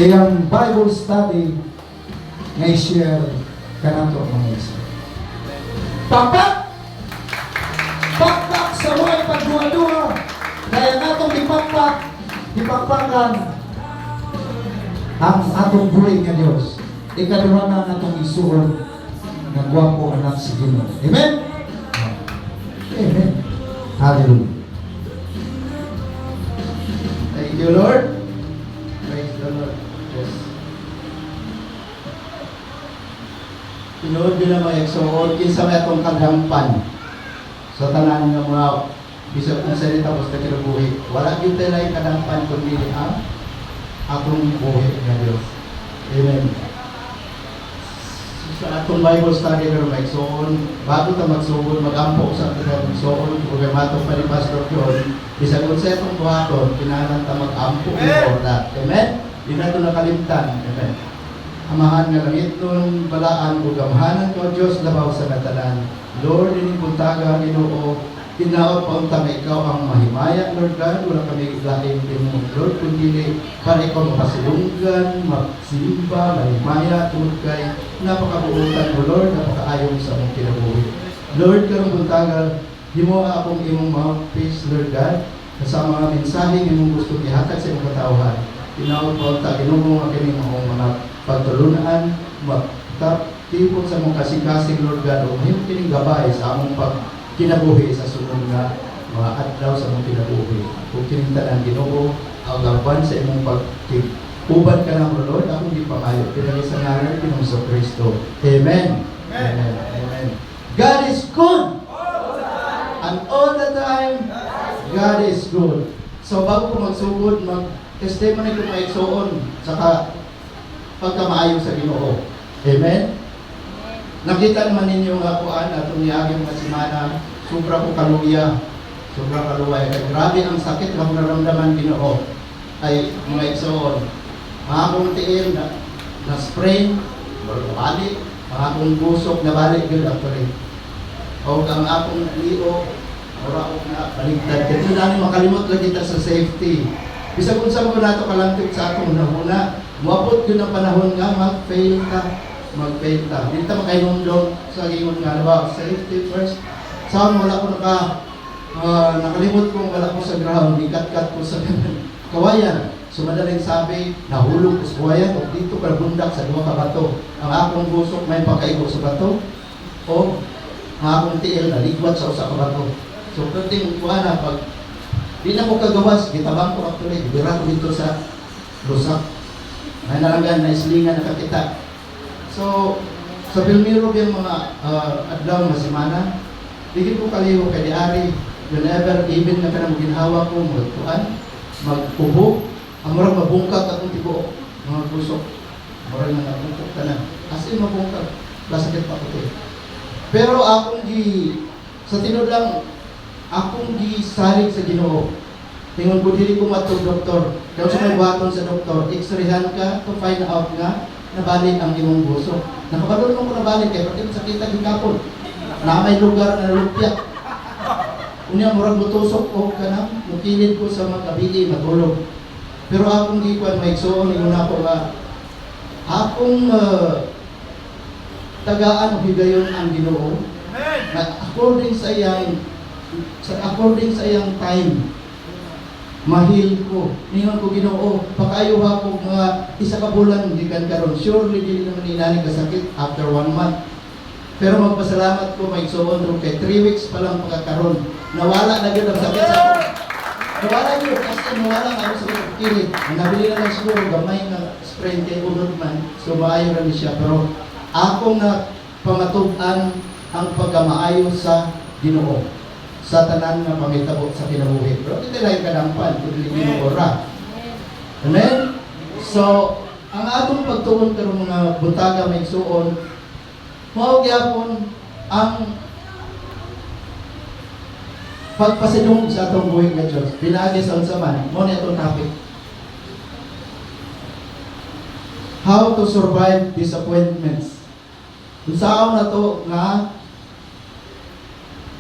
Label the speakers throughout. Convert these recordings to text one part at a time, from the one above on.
Speaker 1: Sa iyang Bible study nga i-share kanato, mga igsoon. Pakpak! Pakpak sa way pagduha-duha. Kaya natong ipakpak, ipakpakan ang atong buhi nga Dios. Ikaduha na ang atong isuon nga gwapo anak si Ginoo. Amen? Amen. Hallelujah.
Speaker 2: Thank you, Lord. Praise the Lord. Yes. Tinuod yun ang mga igsoon, kinsa may atong kadampan sa tanan nga mga bisag kung sa tapos na kinabuhi. Wala gyud tay laing kadampan kundi ang atong buhi nga Dios. Amen. Sa atong Bible study karon, mga igsoon, bago ta magsugod, magampo sa atong igsoon, kung kay matong pa ni Pastor John, bisag unsa atong buhaton, kinahanglan ta magampo before that. Amen? Di nato nakalimtan. Amen. Amahan nga langitnon, balaan ug gamhanan ko Dios labaw sa katanan. Lord, ining buntaga, Ginoo, hinaot pa unta nga ikaw ang mahimaya, Lord God. Wala kami lain nimo, Lord, kundi para ikaw mapasilunggan, magsimba, mahimaya, tungod kay napakabuutan mo, Lord, napakaayong sa among kinabuhi. Lord, karong buntaga, himo akong imong mouthpiece, Lord God, sa mga mensahe nga imong gusto ihatag sa imong katawhan. Hinaot pa unta, Ginoo, nga kining maong mga pagtulunan, magtipon sa among kasing-kasing, Lord God, ug mahimo kining gabay sa among pagkinabuhi sa sunod nga mga adlaw sa among kinabuhi. Ug kining tanan, Ginoo, ang gaban sa imong pagkig-uban ka namo, Lord, akong gipangayo pinagi sa ngalan ni Ginoong Kristo. Amen. Amen. Amen. God is good. And all the time, God is good. So bago ko magsugod, mag testimony ko, mga igsoon, saka pagkamaayo sa Ginoo. Amen? Nakita naman ninyo nga kuan atong niagi mga semana, sobra ko kaluya. Sobra kaluya. Kay grabe ang sakit nga akong naramdaman, Ginoo. Ay mga igsoon. Ang akong tiil na, na sprain, nabali, ang akong gusok nabali gyud actually. O ang akong liog, ora og na baligtad. Kaya di na makalimot lagi ta sa safety. Bisag unsa mo nato kalangtit sa atong hunahuna, moabot gyud ang panahon nga mag-fail ta, mag-fail ta. Di ta makahinumdom sa gingon nga ba safety first. Sa wala ko nakalimot ko, wala ko sa ground, gikat-kat ko sa kawayan. So madaling sabi, nahulog ko sa kawayan o dito ka bundak sa duha ka bato. Ang akong gusok may pagkaigo sa bato o ang akong tiil naligwat sa usa ka bato. So perting kuha na pag di na ko kagawas, gitabang ko actually, dira ko dito sa lusak. May nalangan na islingan nakakita. So sa Pilmiro yung mga adlaw nga semana, di ko kaliho kay diari whenever even na kanang ginhawa ko magkuan, mag-ubo, ang murag mabungkag akong tibuok, mga gusok. Murag na nabungkag tanan. As in mabungkag, lasakit pa ko to. Pero akong gi sa tinuod lang akong gisalig sa Ginoo. Tingon ko dili ko matug doktor. Kaya sa may buhaton sa doktor, x-rayhan ka to find out nga nabalik ang imong gusok. Nakabalo naman ko nabalik kay pati sakita gikapon. Na may lugar na lupya. Unya murag motusok og kanang mukilid ko sa mga kabili matulog. Pero akong gikuan, may igsoon, ingon ako nga akong tagaan og higayon ang Ginoo. Na according sa iyang time ma-heal ko. Ningon ko, "Ginoo, pakaayo ko mga isa ka bulan gikan karon." Surely dili naman inani kasakit after one month. Pero magpasalamat ko, may igsoon, ro kay 3 weeks pa lang pagkakaron. Nawala na gyud ang sakit sa ako. Nawala gyud, as in nawala nga ako sa kilid. Ang nabili na lang siguro gamay nga sprain kay unod man. So maayo ra ni siya, pero akong na pamatug-an ang pagkamaayo sa Ginoo sa tanan nga pangitabo sa kinabuhi. Pero kita lang kadampan kung dili Ginoo ra. Amen? So, ang atong pagtuon karong mga buntaga, may igsuon, mao gyapon ang pagpasidungog sa atong buhi nga Dios. Pinaagi sa unsa man, mao ni atong topic. How to survive disappointments. Unsaon na to nga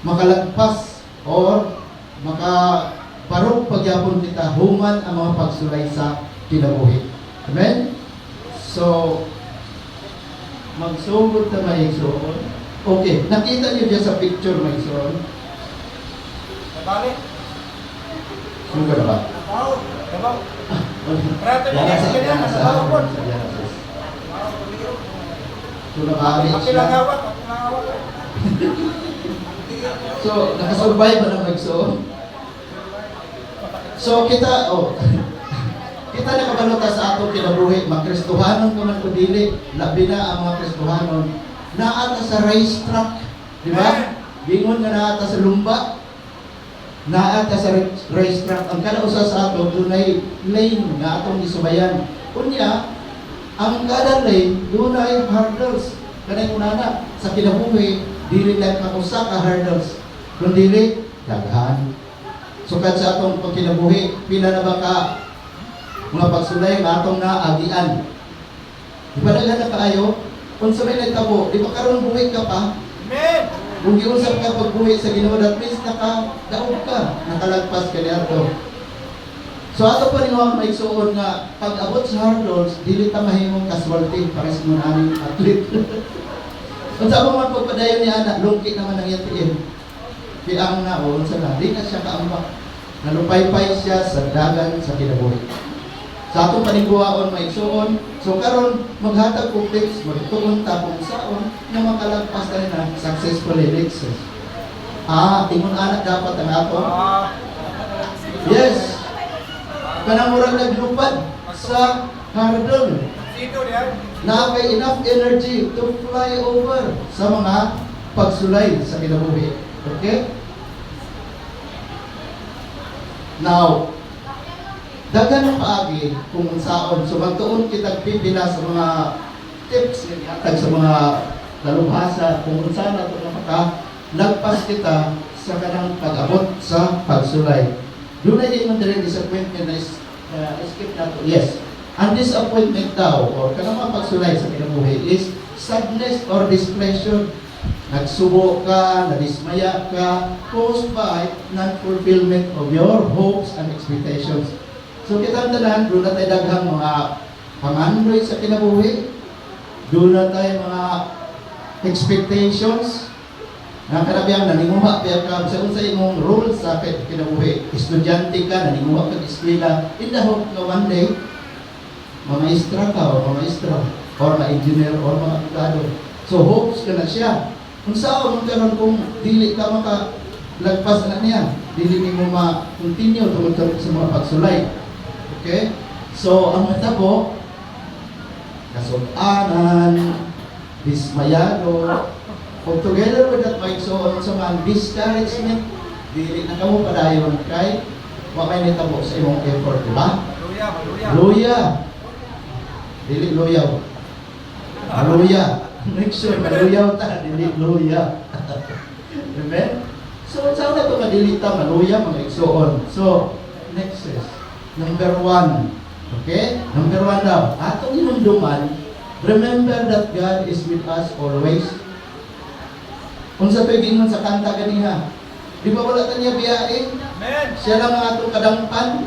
Speaker 2: makalagpas or makabarog pagyapon kita human ang mga pagsulay sa kinabuhi. Amen? So, magsugod ta, mga igsoon. Okay, nakita niyo diyan sa picture, mga igsoon.
Speaker 3: Nabali.
Speaker 2: Sugod na ba?
Speaker 3: Nabaw. Nabaw. Prato
Speaker 2: Yan
Speaker 3: niya,
Speaker 2: sa
Speaker 3: ganyan,
Speaker 2: yan sa
Speaker 3: nabaw po.
Speaker 2: yan sa. So, nakaari
Speaker 3: Ako
Speaker 2: siya.
Speaker 3: lang hawak, ako lang hawak.
Speaker 2: So, nakasurvive ba ng igsoon? So, kita, oh, kita nakabalo ta sa atong kinabuhi, makristohanon ka man o dili, labi na ang mga Kristohanon, naa ta sa race track, di ba? Bingon nga naa ta sa lumba, naa ta sa race track. Ang kada usa sa ato, dunay lane nga atong gisubayan. Unya, ang kada lane, dunay hurdles. Kanay unana, sa kinabuhi, dili lang ka usa ka hurdles, kundi daghan. Sukad sa atong pagkinabuhi, pila na ba ka mga pagsulay nga atong naagian? Di ba daghan na kaayo? Unsa may nagtabo, di ba karon buhi ka pa?
Speaker 3: Amen.
Speaker 2: Kung giusap ka pagbuhi sa Ginoo, that means nakadaog ka, nakalagpas ka niadto. So ato pa rin ang maigsuon nga pag abot sa hurdles, dili ta mahimong casualty pares mo na aning athlete. Unsa mo man pagpadayon ni ana, lungki naman ang iyang tiil. Kaya ang naon sa na, di na siya kaambak. Nalupaypay siya sa dagan sa kinabuhi. Sa atong paniguaon, maigsuon, so karon maghatag og tips, magtuon ta kung saon nga makalagpas ta na successfully. Next. Ah, ingon anak dapat ang ato. Yes. Kanang murag naglupad sa hurdle.
Speaker 3: Sino niya?
Speaker 2: Na kay enough energy to fly over sa mga pagsulay sa kinabuhi. Okay? Now, daghan ng paagi kung unsaon. So magtuon kitag pipila sa mga tips nga gihatag sa mga dalubhasa kung unsa na ito nga makalagpas kita sa kanang pag-abot sa pagsulay. Doon na ingon diri, disappointment na is, skip na to. Yes. Ang disappointment daw or kanang mga pagsulay sa kinabuhi is sadness or displeasure. Nagsubo ka, nadismaya ka, caused by non-fulfillment of your hopes and expectations. So kita ang tanan, doon na tayo daghang mga pangandoy sa kinabuhi, doon na tayo mga expectations, na kanabiyang naninguha pa ka sa unsa imong role sa kinabuhi. Estudyante ka, naninguha ka eskwela, in the hope nga one day, mamaestra ka o mamaestra, or ma-engineer or mga abogado. So hopes ka na siya. Kung saan man karon kung dili ka maka lagpas na niya, dili nimo ma-continue tungod karon sa mga pagsulay. Okay? So ang matabo, kasug-anan, dismayado, kung together with that, may so sa man discouragement, dili na kamo padayon kay wa may nitabo sa imong effort, di ba?
Speaker 3: Maluya, maluya.
Speaker 2: Luya. Dili luyaw. Maluya. Make sure maluyaw ta, dili luya. Amen? So, sa na ito madili ta, maluya, mga igsoon. So, next is, number one. Okay? Number one daw, atong hinumduman, remember that God is with us always. Unsa to'y giingon sa kanta ganiha? Di ba wala ta niya biyain?
Speaker 3: Amen.
Speaker 2: Siya lang ang atong kadangpan.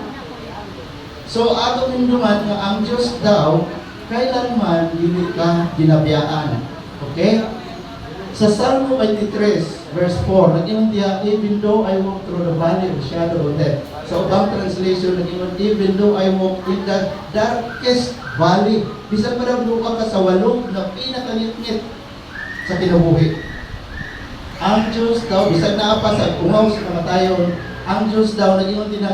Speaker 2: So atong hinumduman nga ang Diyos daw kailanman dili ka ginabiyaan. Okay? Sa Salmo 23 verse 4, nag-ingon diya, "Even though I walk through the valley of shadow of death." Sa ubang translation, nag-ingon, "Even though I walk in the darkest valley." Bisan pa daw duka ka sa walog na pinakangitngit sa kinabuhi. Ang Diyos daw, bisag naa pa sa ungaw sa kamatayon, ang Diyos daw, nag-ingon din na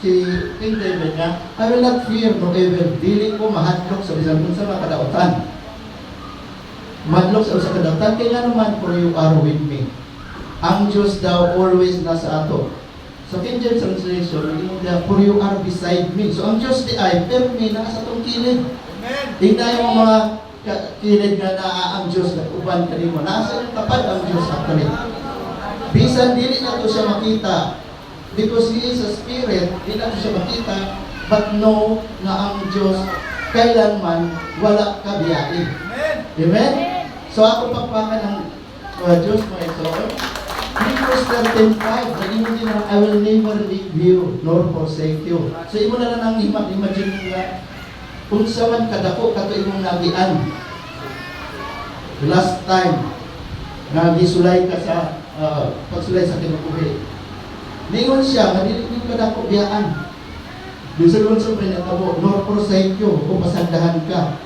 Speaker 2: si King David nga, "I will not fear no evil, dili ko mahadlok sa bisan unsa mga kadautan. Mahadlok sa usa ka kadautan, kaya nga naman, for you are with me." Ang Diyos daw always nasa ato. Sa King James Translation, nag-ingon niya, "For you are beside me." So ang Diyos di ay, permi, nasa atong kilid.
Speaker 3: Amen.
Speaker 2: Tingnan yung mga kilid nga naa ang Diyos nag-uban kanimo. Nasa iyong tapad ang Diyos actually. Bisan dili na to siya makita because He is a spirit, di na to siya makita, but know nga ang Diyos kailanman wala ka biyain.
Speaker 3: Amen.
Speaker 2: Amen? So ako pakpakan ng Diyos, mga igsoon. Hebrews 13:5, nag-ingon din na, "I will never leave you nor forsake you." So imo na lang ang imagine nga Unsa man kadako kato imong nagian last time nga gisulay ka sa pagsulay sa kinabuhi. Ningon siya nga dili gyud kadako biyaan. Bisan unsa may natabo, nor forsake you kung pasagdahan ka.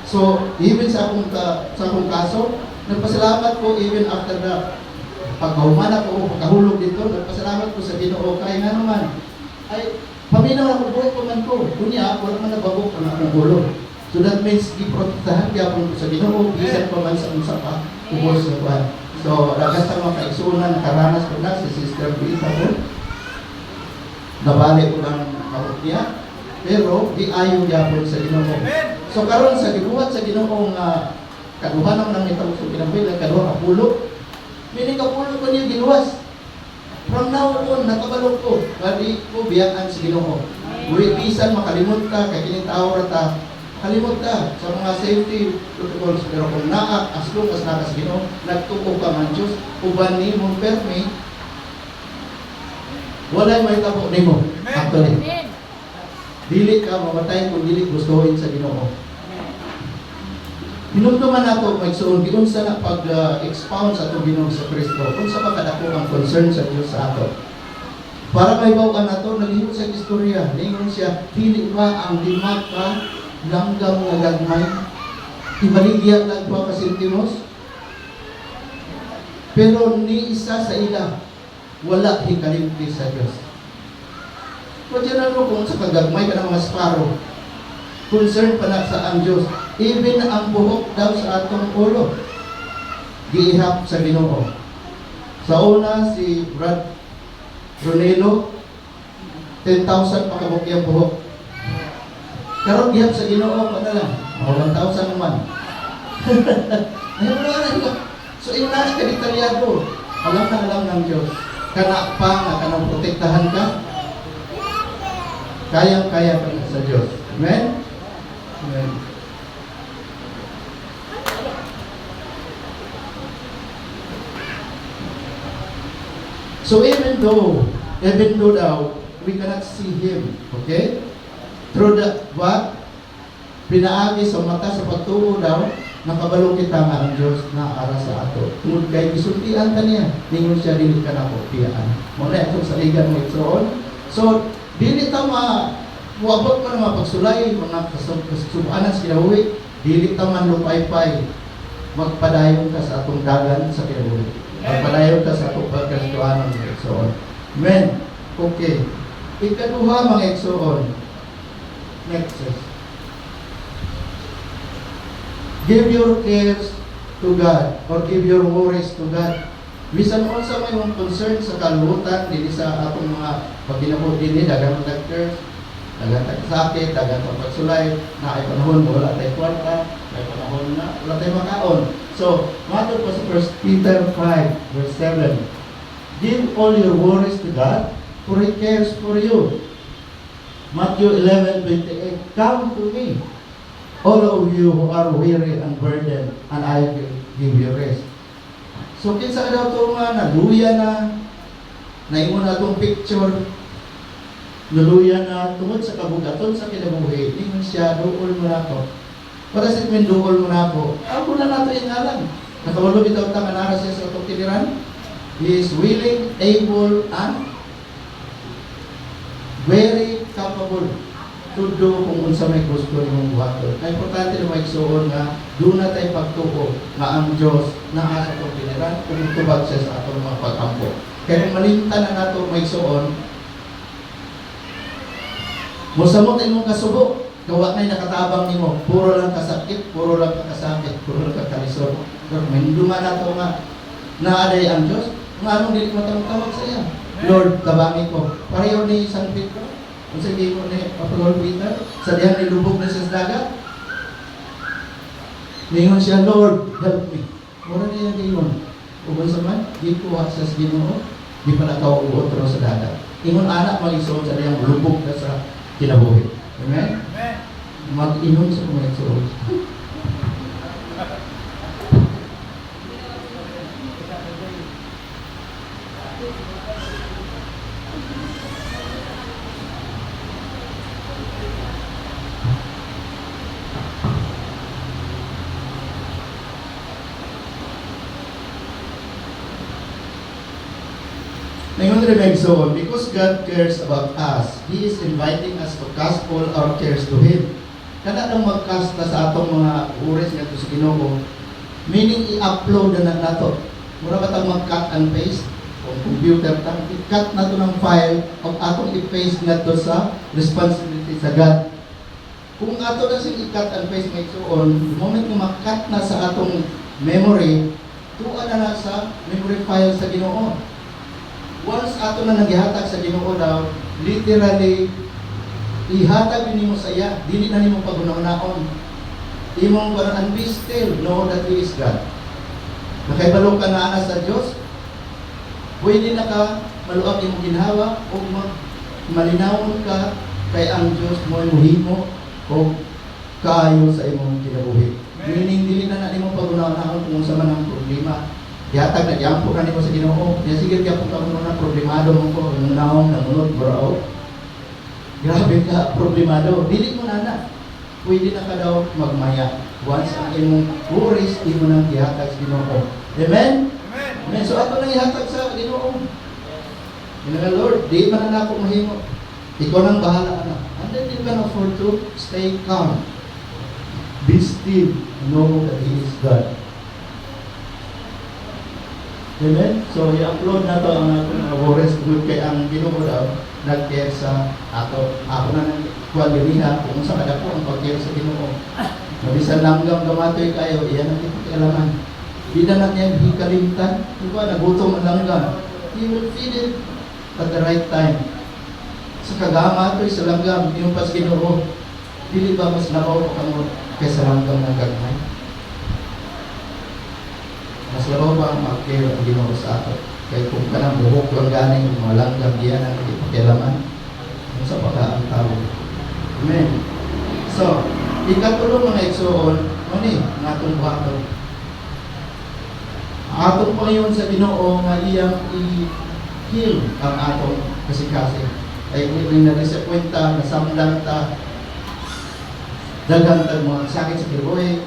Speaker 2: So, even sa akong kaso, nagpasalamat ko even after the pagkahuman ako o pagkahulog dito, nagpasalamat ko sa Ginoo kay nga naman ay paminaw ako, buhay pa man ko. Kunya, wala man nabagok ang akong ulo. So that means giprotektahan gyapon ko sa Ginoo bisan pa man sa unsa pa ubos nga kuan. So lagas ta mga kaigsuonan, nakaranas ko na si Sister Rita ko. Nabali ko ng kamot niya, pero giayo gyapon sa Ginoo.
Speaker 3: Amen.
Speaker 2: So karon sa gibuhat sa Ginoo nga kaduha naman ang nitabo sa kinabuhi, nga kaduha ka pulo. Meaning kapulo ko niya giluwas. From now on, nakabalo ko, kadi ko biyaan sa Ginoo. Uri bisan makalimot ka kay kining tao ra ta. Kalimot ka sa mga safety protocols, pero kung naa, as long as naa ka sa Ginoo, nagtuo ka man Dios uban nimo permi, walay mahitabo nimo.
Speaker 3: Amen.
Speaker 2: Actually,
Speaker 4: Amen.
Speaker 2: dili ka mamatay kung dili gustuhin sa Ginoo. Hinumduman nato, magsuon, giunsa na pag-expound sa atong Ginoo sa Kristo, unsa pa kadako ang concern sa Dios sa ato. Para mahibaw-an nato, naghimo sa istorya, ningon siya, dili ba ang 5 ka langgam nga gagmay ibaligya lang 2 ka sentimos? Pero ni isa sa ila wala hikalimti sa Dios. Kung mo kung sa kagagmay ka ng mga sparrow, concern pa na sa ang Diyos. Even ang buhok daw sa atong ulo, giihap sa Ginoo. Sa una, si Brad Ronelo, 10,000 pa kabuk iyang buhok. Karon gihap sa Ginoo pa na lang, mga 1,000 naman. Ay, wala na iba. So, iyong nani ka detalyado. Alam na alam ng Diyos. Kana pa nga, kanang protektahan ka, kayang-kaya pa na sa Diyos. Amen? Amen. So even though daw, we cannot see Him, okay? Through the, what? Pinaagi sa mata sa pagtuo daw, nakabalo kita nga ang Diyos na ara sa ato. Tungod kay gisultian ka niya, ningon siya, dili ka nako piyaan. Mo na itong saligan mo igsoon. So, dili ta ma muabot pa ng mga pagsulay, mga kasubanan sa kinabuhi, dili ta man lupaypay, magpadayon ka sa atong dagan sa kinabuhi. Magpadayon ka sa atong pagkasuanan mga igsoon. Amen. Okay. Ikaduha, mga igsoon. Next, sis. Give your cares to God or give your worries to God. Bisan unsa may imong concern sa kalibutan, dili sa atong mga pagkinabuhi dinhi, daghang nag-curse, daghang tag sakit, daghang pagsulay, na ay panahon mo wala tay kwarta, may panahon na wala tay makaon. So, matod pa sa 1 Peter 5 verse 7. Give all your worries to God, for He cares for you. Matthew 11:28. Come to me, all of you who are weary and burdened, and I will give you rest. So, kinsa daw to nga, naluya na, naingon na itong picture, naluya na, tungod sa kabugaton sa kinabuhi, ingon siya, "Duol mo na ako." What does it mean, "Duol mo na ako"? Ako na nato yung ngalan. Nakawalo bitaw ta nga nara siya sa atong tiliran. He is willing, able, and very capable to do kung unsa may gusto nimong buhaton. Ay importante na maigsuon nga duna tay pagtuo nga ang Dios naa sa atong tiliran kung tubag siya sa atong mga pagampo. Kaya kung malimtan na nato, maigsuon, mosamot imong kasubo, gawa na'y nakatabang nimo, puro lang kasakit, puro lang kasakit, puro lang kakalisod. Pero mahinduma na to nga naaday ang Diyos, nga anong dili mo tawag sa iya. "Lord, tabangi ko." Pareho ni San Pedro, kung sa mo ni Apostol Peter, sa dihang nilubog na siya sa dagat, ningon siya, "Lord, help me." Mura niya gingon. Ug unsa man, gikuha siya sa Ginoo, di pa nakaw og otro sa dagat. Ingon ana magisuon sa dihang lubog na sa kinabuhi. Amen?
Speaker 3: Amen.
Speaker 2: Mag-inom sa mga igsoon. Ngayon rin, igsoon, because God cares about us, He is inviting us to cast all our cares to Him. Kana nang mag-cast ta sa atong mga worries ngadto sa Ginoo, meaning i-upload na na nato. Mura ba tang mag-cut and paste? Kung computer ta, i-cut na to ng file o atong i-paste ngadto sa responsibility sa God. Kung ato na siyang i-cut and paste, mga igsoon, the moment nga ma-cut na sa atong memory, tuwa na na sa memory file sa Ginoo. Once ato na naghihatag sa Ginoo daw, literally ihatag nimo sa iya, dili na nimo paghuna-hunaon. Imong parang and be still, know that He is God. Nakaibalo ka na ana sa Dios, pwede na ka maluag imong ginhawa o mag malinawon ka kay ang Dios mo muhimo o kaayo sa imong kinabuhi. Meaning dili na na nimo paghuna-hunaon kung unsa man ang problema. Gihatag na, giampo na nimo sa Ginoo. Kaya sige gyapon ka na problemado mo ko, imong naong nangunod burao. Grabe ka problemado. Dili mo na na. Pwede na ka daw magmaya. Once ang imong worries, imo nang gihatag sa Ginoo. Amen?
Speaker 3: Amen.
Speaker 2: Amen. So ato nang ihatag sa Ginoo. Yun nga, Lord, di man na ako mahimo. Ikaw nang bahala na. And then you can afford to stay calm. Be still. Know that He is God. Amen? So, i-upload na to ang atong mga worries tungod kay ang Ginoo daw nag-care sa ato. Ako na nang kuwan ganiha kung unsa kadako ang pag-care sa Ginoo. Mabisan langgam gamatoy kayo, iyan ang ipakialaman. Di na lang yan hikalimtan. Diba, nagutom ang langgam. He will feed it at the right time. Sa kagamatoy sa langgam, yung pas Ginoo, dili ba mas labaw pa kamo kaysa langgam ng gagmay? Mas labaw pa ang mag-care ang Ginoo sa ato. Kay kung kanang buhok lang gani, yung mga langgam, diyan ang ipakialaman. Unsa pa ka ang tao. Amen. So, ikatulo, mga igsoon, ano eh, nga atong buhaton. Atong Panginoon sa Ginoo nga iyang i-heal ang atong kasing-kasing. Ay kung na sa kwenta, nasamdan ta, daghan tag mga sakit sa kinabuhi,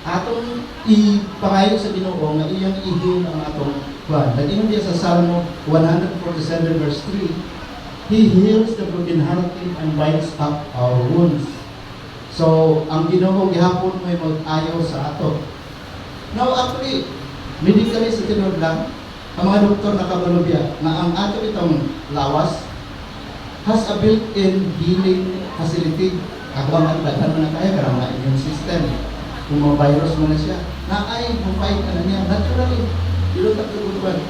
Speaker 2: atong ipangayo sa Ginoo nga iyang i-heal ang atong kwan. Nag-ingon diya sa Salmo 147 verse 3, "He heals the brokenhearted and binds up our wounds." So, ang Ginoo gihapon may mag-ayo sa ato. Now, actually, medically sa tinuod lang, ang mga doktor nakabalo biya nga ang ato itong lawas has a built-in healing facility. Ako ang daghan man na kaya karang mga immune system. Kung mga virus man na siya, na ay mo-fight ka na niya naturally. You don't have to go to one.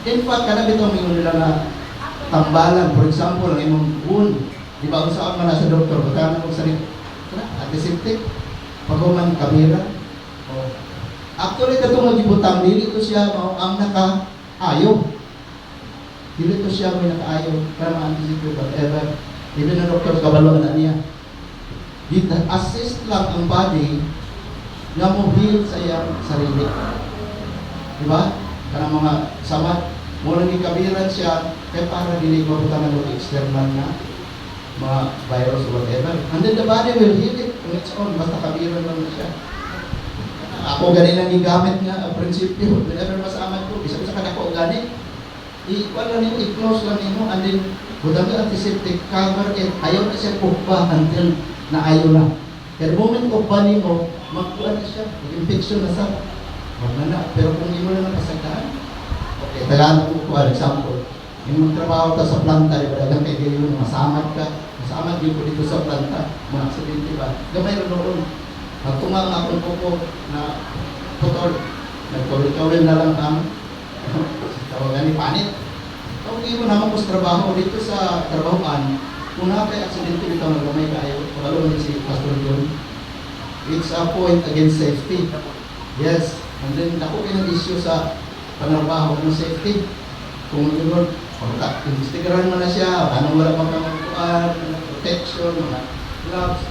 Speaker 2: In fact, kana bitaw mingon nila nga tambalan, for example, ang imong wound, di ba unsa man na sa doktor, butangan mo sa kana antiseptic, paghuman kamera. Oh. Actually, katong gibutang dili to siya mao ang naka-ayo. Dili to siya may nakaayo para mga antiseptic, whatever. Even ang doktor kabalo na niya. Dito, assist lang ang body nga mo heal sa iyang sarili. Di ba? Kanang mga samad, mo lang gikabiran siya kay para dili mabutangan og external na mga virus or whatever. And then the body will heal it on its own, basta kabiran lang na siya. Ako gani lang gigamit nga ang prinsipyo. Whenever masamad ko, bisan sa kadako gani, i-kuan lang nimo, i-close lang nimo, and then butang ka antiseptic, cover it. Ayaw na siya pukpa until naayo na. Kaya the moment pukpa nimo, magkuan na siya, mag-infection na sa. Wag na na. Pero kung imo na napasagdaan, okay, tagaan ko ko example. Yung magtrabaho ta sa planta, di ba, daghang kay yun, masamad ka, masamad yun ko dito sa planta, mga aksidente ba? Gamay ro noon. Magtunga ang akong kuko na putol, nagkawil-kawil na lang ang tawagan ni panit. Okay mo naman ko sa trabaho, dito sa trabahoan, kung naa kay aksidente bitaw nga gamay kaayo, kabalo man si Pastor John, it's a point against safety. Yes, and then dako kay ng issue sa panarbaho ng safety. Kung yun, pagka imbestigaran mo na siya, anong wala pa kang kuan, protection, mga gloves.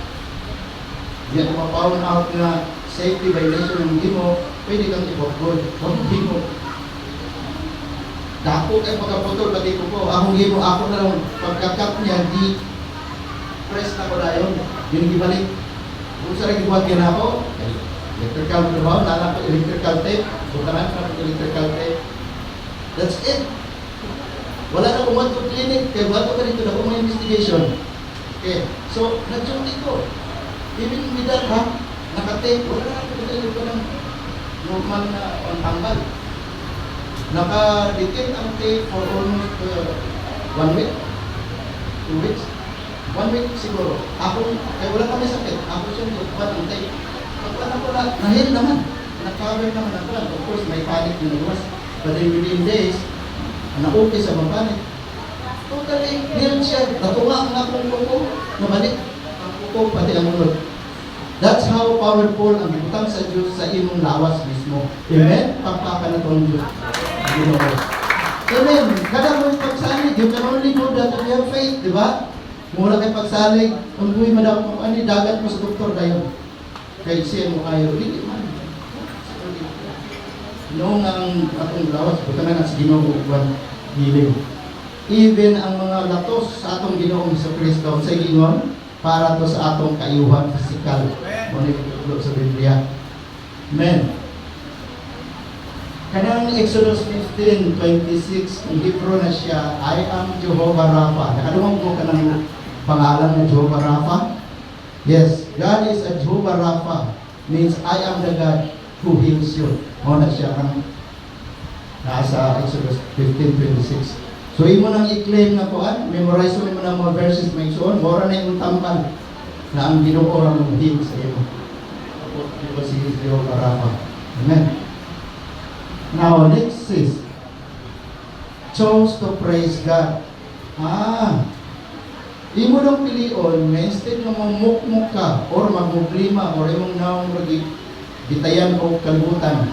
Speaker 2: Di ako ma-found out na safety violation ng himo, pwede kang ipagod. Huwag himo. Dako kay pagkaputol, pati ko po, akong himo, ako na lang, pagka-cut niya, di press na ko dayon. Yun gibalik. Kung sa gibuhat niya na ako, electrical trabaho, nana ko electrical tape, butangan ko ng electrical tape. That's it. Wala na kong to clinic, kay wato ka dito, dako mga investigation. Okay, so, nag-duty ko. Even with that, ha, naka-tape, wala na ako ko ng normal na ang tambal. Naka-dikit ang tape for almost one week, 2 weeks, one week siguro. Ako, kaya wala kami sakit. Ako siyang tutupan ang tape. Pagkuhan ako na, na-heal naman. Na-cover naman ang kuwan. Of course, may panic na nagawas. But then within days, na-okay sa mga panic. Totally healed siya. Natunga ang akong kuko. Nabalik ang kuko, pati ang unod. That's how powerful ang gibutang sa Diyos sa imong lawas mismo. Amen? Pakpaka na tong Diyos. Ginoo. Amen. Kada mo pagsalig, you can only do that if you have faith, di ba? Mura kay pagsalig, kung buhay madam mo ani dagat mo sa doktor dayon. Kay siya mo kayo, dili man. Noong ang atong lawas, buta na sa Ginoo uban healing. Even ang mga latos sa atong Ginoong Kristo sa gingon para to sa atong kaayuhan physical. Mo ni sa Biblia. Amen. Kanang Exodus 15:26, kung Hebrew na siya, "I am Jehovah Rapha." Nakadungog ko kanang pangalan ng Jehovah Rapha? Yes, God is a Jehovah Rapha. Means "I am the God who heals you." Mo na siya ang nasa Exodus 15:26. So imo nang i-claim na kuan, memorize mo na mga verses, may suon, mora na imong tambal na ang Ginoo ra mo heal sa imo. Because He is Jehovah Rapha. Amen. Now, next is chose to praise God. Ah, imo nang pilion nga instead nga mamukmuk ka or magproblema or imong naong ragi bitayan og kalibutan.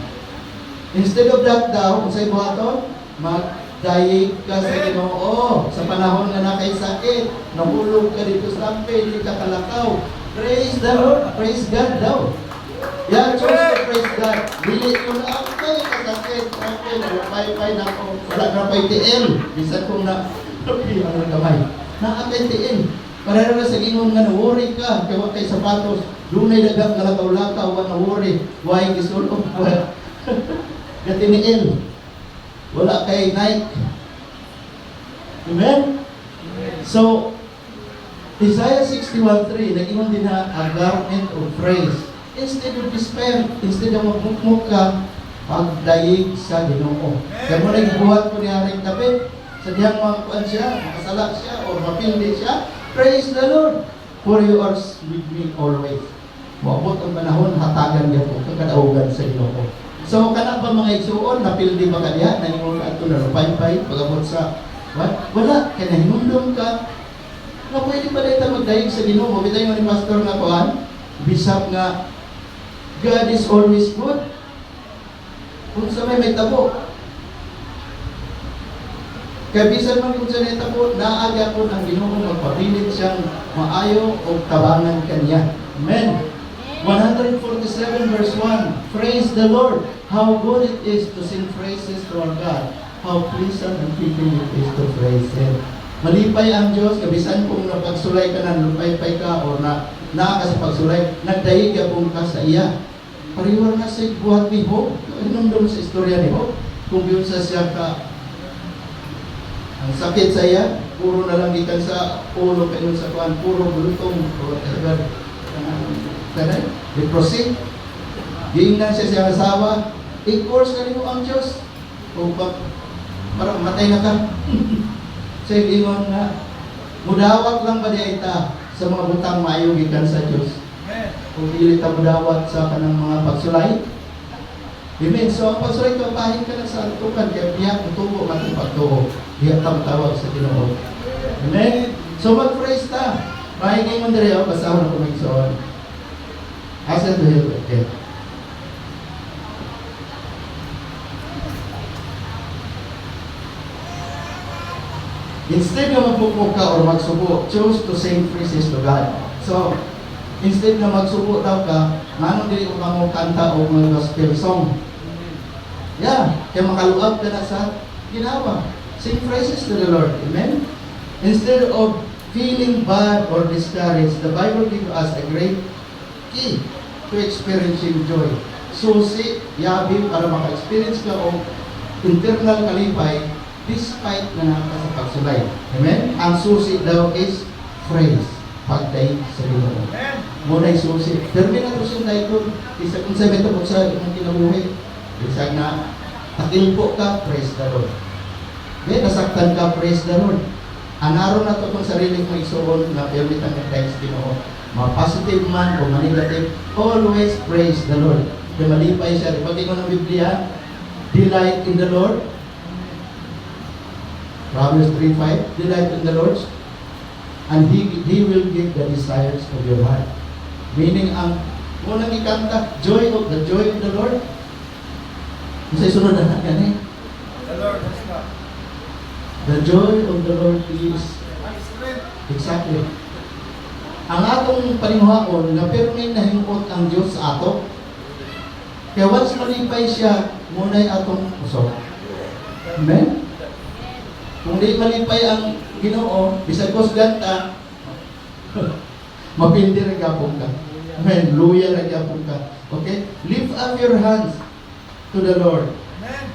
Speaker 2: Instead of that daw, unsay buhaton? Magdayeg ka sa Ginoo sa panahon nga nakay sakit, nahulog ka dito sa lampe, dili ka kalakaw. Praise the Lord, praise God daw. Yeah, chose to praise God. Dili ko na, okay, kasakit, okay, nalupay-pay na ako. Wala na pa'y tiil. Bisan kung na, okay, ang kamay. Naa kay tiil. Pareho na sa gingon nga na-worry ka, kay wa kay sapatos. Dunay daghang kalakaw-lakaw, wa na worry. Why gisulong? Wala. Gatiniil. Wala kay Nike. Amen? So, Isaiah 61:3, nag-ingon din na a garment of praise. Instead of despair, instead of magmukmuk ka, pagdayeg sa Ginoo. Kaya mo nagbuhat ko ni Haring David, sa dihang mga siya, makasala siya, or mapildi siya, "Praise the Lord, for you are with me always." Moabot ang panahon, hatagan niya po, kakadaugan sa Ginoo. So, kana ba mga igsuon, napildi ba ka diha, nangingon ka ato na lupay-pay, pag-abot sa, what? Wala, kaya nahinumdum ka, nga pwede pa dito magdayeg sa Ginoo. Bitay mo ni Pastor nga kuan, bisap nga God is always good. Kung sa may tabo. Kaya bisan man kung sa may tabo, naa gyapon ang Ginoo magpabilin siyang maayo o tabangan kanya. Amen. 147 verse 1. Praise the Lord. How good it is to sing praises to our God. How pleasant and fitting it is to praise Him. Malipay ang Diyos, kabisan kung napagsulay ka na, lupay-pay ka, or na naa ka sa pagsulay, nagdayeg gyapon ka sa iya. Pareho nga sa buhat ni Job. Hinumdum sa istorya ni Job. Kung yun sa siya ka, ang sakit sa iya, puro na lang gikan sa ulo kayo sa kuan, puro bulutong, or whatever. Kanay, leprosy. Giingnan siya sa asawa, i-curse ka nimo ang Diyos. O pa, parang matay na ka. Sa ingon nga, mudawat lang ba diay ta sa mga butang maayo gikan sa Diyos?
Speaker 3: Amen.
Speaker 2: Kung dili ta mudawat sa kanang mga pagsulay. Amen. So ang pagsulay ko, bahin ka na sa antukan, kaya biyak mutubo man ang pagtuo. Biyak ta matawag sa Ginoo. Amen. So mag-praise ta. Mahigay mo dire, oh, basahon ako magsuon. Asa to help okay. Instead na magpukpok ka or magsubo, choose to sing praises to God. So, instead na magsubo daw ka, nganong dili ko kamo kanta o mga gospel song? Yeah, kaya makaluab ka na sa ginawa. Sing praises to the Lord. Amen? Instead of feeling bad or discouraged, the Bible gives us a great key to experiencing joy. Susi, yabi, para maka-experience ka og internal kalipay, Despite na naa ka sa pagsulay. Amen? Ang susi daw is praise. Pagdayeg sa Ginoo.
Speaker 3: Amen.
Speaker 2: Mao na susi. Permi na to siyang daygon. Bisag unsay mahitabo sa imong kinabuhi. Bisag na takilpo ka, praise the Lord. Di, nasaktan ka, praise the Lord. Anaron na to itong sarili mong igsuon na permi tang nagdayeg sa Ginoo. Ma-positive man o ma-negative, always praise the Lord. Kaya malipay siya. Di ba ng Biblia, "Delight in the Lord." Proverbs 3:5, "Delight in the Lord, and He will give the desires of your heart." Meaning, ang unang ikanta, joy of the joy of the Lord. Kung sa sunod na gani,
Speaker 3: The Lord has come.
Speaker 2: The joy of the Lord is
Speaker 3: My strength.
Speaker 2: Exactly. Ang atong paninguhaon nga perming nahimuot ang Diyos sa ato. Kaya once malipay siya, mao na'y atong kusog. Amen? Kung di malipay ang Ginoo, bisag kusgan ta, mapildi ra gyapon ka. Amen. Luya ra gyapon ka. Okay? Lift up your hands to the Lord.
Speaker 3: Amen.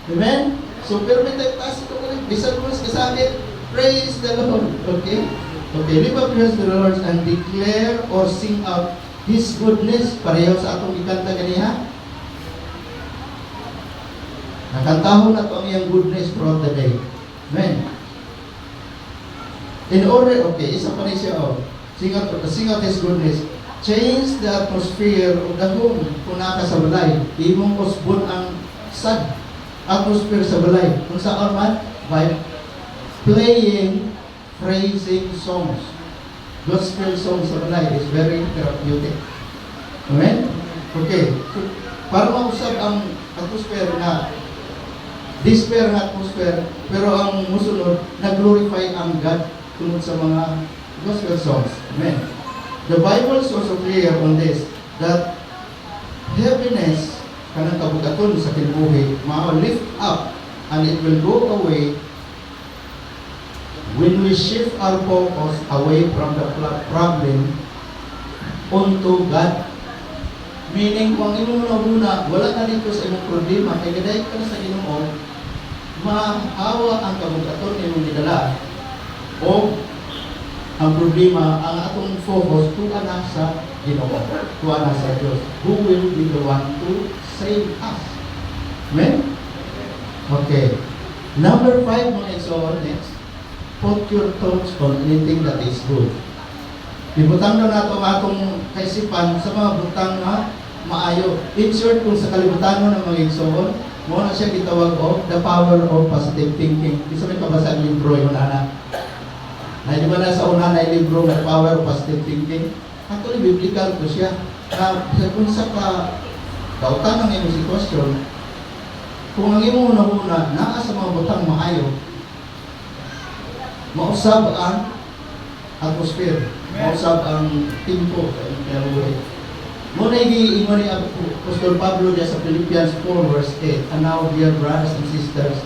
Speaker 2: Amen? So, pero may taas ito ko rin. Bisag mo kasakit, praise the Lord. Okay? Okay, lift up your hands to the Lord and declare or sing out His goodness. Pareho sa atong ikanta ganiha. Nakantahon na to ang iyang goodness throughout the day. Amen. In order, okay, isa pa rin siya, oh. Sing out His goodness. Change the atmosphere of the home. Kung naa ka sa balay, imong usbon ang sad atmosphere sa balay. Kung saan man, by playing praising songs. Gospel songs sa balay is very therapeutic. Amen? Okay. So, para mausab ang atmosphere na despair nga atmosphere, pero ang musunod, nag-glorify ang God tungod sa mga gospel songs. Amen. The Bible is also clear on this, that heaviness, kanang kabugaton sa kinabuhi, ma-lift up and it will go away when we shift our focus away from the problem onto God. Meaning, kung ang imong hunahuna, wala ka dito sa imong problema, kay gadayeg ka na sa Ginoo, mahawa ang kabugaton nga imong gidala. O ang problema, ang atong focus, tuwa na sa Ginoo, tuwa na sa Diyos, who will be the one to save us. Amen? Okay. Number 5, mga igsoon, next. Put your thoughts on anything that is good. Ibutang na nato ang atong kaisipan sa mga butang nga maayo. In short, kung sa kalibutan mo ng mga igsoon, mao na siya gitawag og the power of positive thinking. Di sa may kabasa ang libro yun, ana. Na di ba na sa una na libro nga Power of Positive Thinking? Actually, biblical ko siya. Na kung sa ka dautan ang imong sitwasyon, kung ang imong hunahuna naa sa mga butang maayo, mausab ang atmosphere, mausab ang timpo sa imong kinabuhi. Mao na giingon ni Apostol Pablo diya sa Philippians 4 verse 8, "And now, dear brothers and sisters,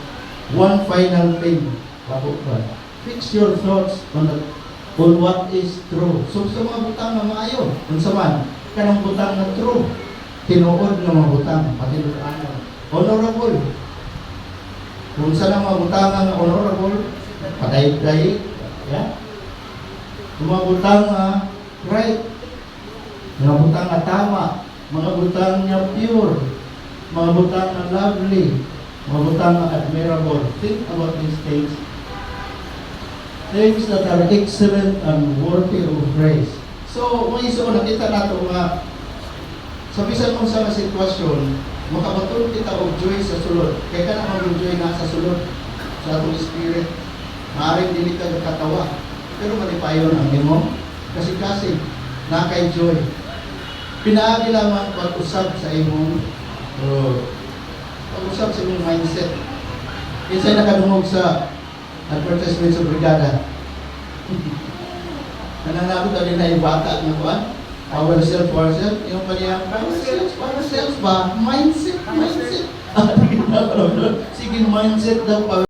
Speaker 2: one final thing, bako ba? Fix your thoughts on what is true." So sa mga butang nga maayo, unsa man, kanang butang nga true, tinuod nga mga butang, patinud-anon, honorable. Kung sa mga butang nga honorable, padayeg-dayeg, yeah? Kung mga butang nga right, mga butang nga tama, mga butang nga pure, mga butang nga lovely, mga butang nga admirable. Think about these things. Things that are excellent and worthy of praise. So, mga igsoon, nakita nato nga sa bisan mo sa nga sitwasyon, makabaton kita og joy sa sulod. Kay kana mang joy na sa sulod sa atong spirit. Maaring dili ka katawa, pero malipayon ang imo kasi kasi naa kay joy. Pinaagi lamang pag-usab sa imong mindset. Kinsay nakadungog sa advertisement sa brigada? Nananabot din na yung bata nga kuan. Power self, power self. Yung pa niya, power self ba? Mindset, mindset. Sige, mindset daw, power